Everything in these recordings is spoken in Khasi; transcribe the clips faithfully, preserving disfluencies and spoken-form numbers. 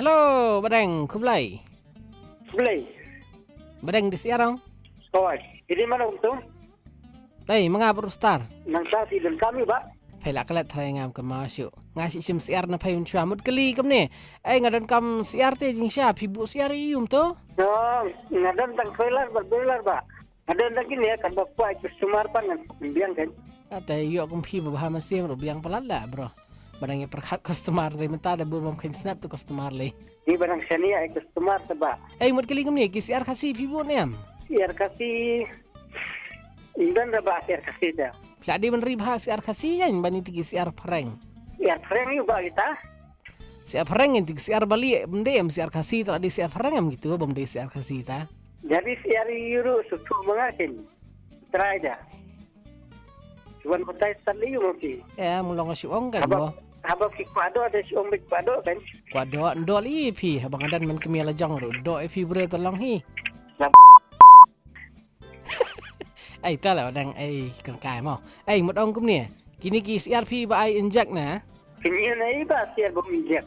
Hello, Badeng, khublei. Khublei. Badeng, dei syiar ong? Oi, ini mana untuk? Dei, manga brustar. Nang sa si dan kami, ba? Phai la klet trai ngam kan ma shu. Nga shi shim syiar na phai un shwa mut kali kam ne. Ei, nga don kam syiar te jing sha, phi bu syiar ïa um to? No, nga don tang trailer, ba trailer, ba. Nga don tang kini ya, kan ba kuai customer pan ngan biang kan. Ate ïoh kum phi ba bha masim ru biang palat la, bro. Ba dang ïa perkhat customer dei mynta da bun bam khein snap tu customer lei. Ni ba dang shani ai customer te ba. Ei, mut kali kum ni, ki syiar Khasi phi bu ne em? Syiar Khasi. Indan da ba syiar Khasi da. Phi la dei ban ri bha syiar Khasi kan, ban ni te ki syiar phareng. Syiar phareng ïu ba kita. Syiar phareng kan te ki syiar bali, bym dei em syiar Khasi, te la dei syiar phareng em gitu, bym dei syiar Khasi ta. Jadi syiar ïu ru sutu manga kin. Trai da. Cuban batai stad liu mo ki. Eh, mulong ka shu ong kan, haba, mo. Haba ki kwah doh, ada shu ong bik kwah doh kan. Kwah doh, doh li phi, haba ngadan man kmie la jong ru, doh ïa phi bre ta long hi. Lap. Ei, ta la dang, ei, kan kai mo. Ei, mut ong kum ni. Kini ki syiar phi ba ai injek na. Kini na i ba syiar ba injek.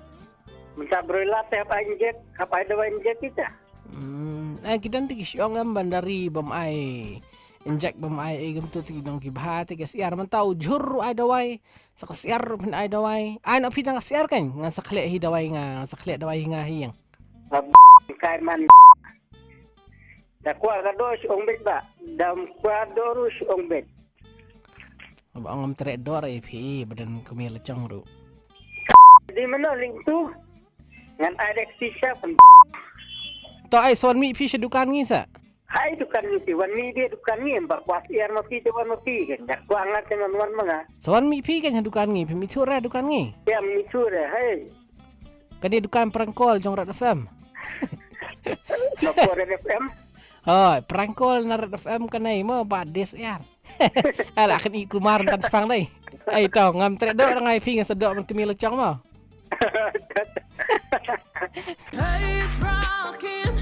Mynta broiler te hap ai injek, hap ai dawai injek kita. Hmm, eh, ki don te ki shu ong em ban da ri bym ai injek bym ai, eh, gum tu te ki don ki bha te ki syiar mynta u jhur ru ai dawai, sa ka syiar ru phin ai dawai. Ai na phi tang ka syiar kan, ngan sa khleh hi dawai nga, ngan sa khleh dawai hi nga hi yang. Ab-, kai man. Da kwah ka doh shu ong bit ba, da kwah doh ru shu ong bit. Ba ong ngam treh doh ïa phi, ba don kmie la jong ru. Di mano ling tu? Ngan ai dek si siap. To ai sa wan mih phi sha dukan ngi sa. Hai dukan ngi phi wan mih dia dukan ngi em ba kwah syiar ma phi te wan ma phi kan. Dak kwah ngat te ngan wan ma nga. Sa wan mih phi kan sha dukan ngi, phi mih thuh re dukan ngi. Ya mih thuh re, hai. Kane dukan prank call jong Red F M. Napa Red F M? Hoi, prank call na Red F M kane mo ba dei syiar. Ala kan i kumar tan spang dei. Ai to ngam treh doh ngai phi ngan sa doh man kmie la jong mo. Hey, it's rocking.